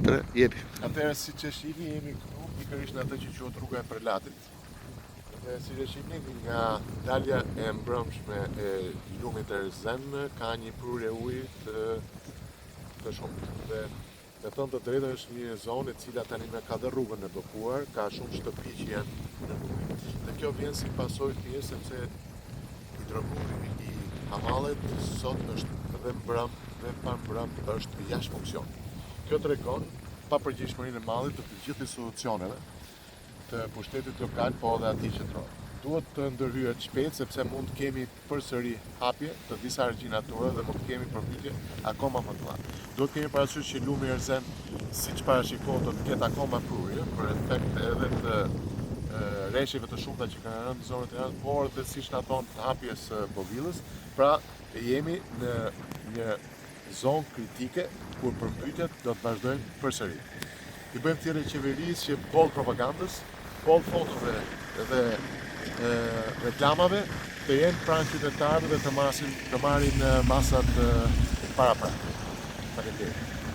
3, jepi. Atëherë, siç e shihni, jemi këtu pikërisht në atë që quhet rruga e Prelatit. Dhe siç e shihni, nga dalja e mbrëmshme e lumit Erzen ka një prurje uji të shumtë. Dhe me thënë të drejtën, është një zonë e cila tani me ka dhe rrugën e bllokuar, ka shumë shtëpi që janë në ujë. Dhe kjo vjen si pasojë thjesht sepse hidroguri i Hamallit sot është dhe mbrëm dhe parmbrëm është jashtë funksionit. Kjo tregon papërgjegjshmërinë e madhe të të gjithë institucioneve të pushtetit lokal, po edhe atij qendror. Duhet të ndërhyhet shpejt, sepse mund të kemi përsëri hapje të disa argjinaturave dhe mund të kemi përmbytje akoma më të mëdha. Duhet të kemi parasysh që lumi Erzen, siç parashikohet, do të ketë akoma prurje për efekt edhe të reshjeve të shumta që kanë rënë në zonën e Tiranës, por edhe, siç na thonë, të hapjes së Bovillës. Pra, jemi në një zonë kritike kur përmbytjet do të vazhdojnë përsëri. I bëjmë thirrje qeverisë që boll propagandës, boll fotove dhe reklamave, të jenë pranë qytetarëve dhe të marrin masat paraprake. Faleminderit.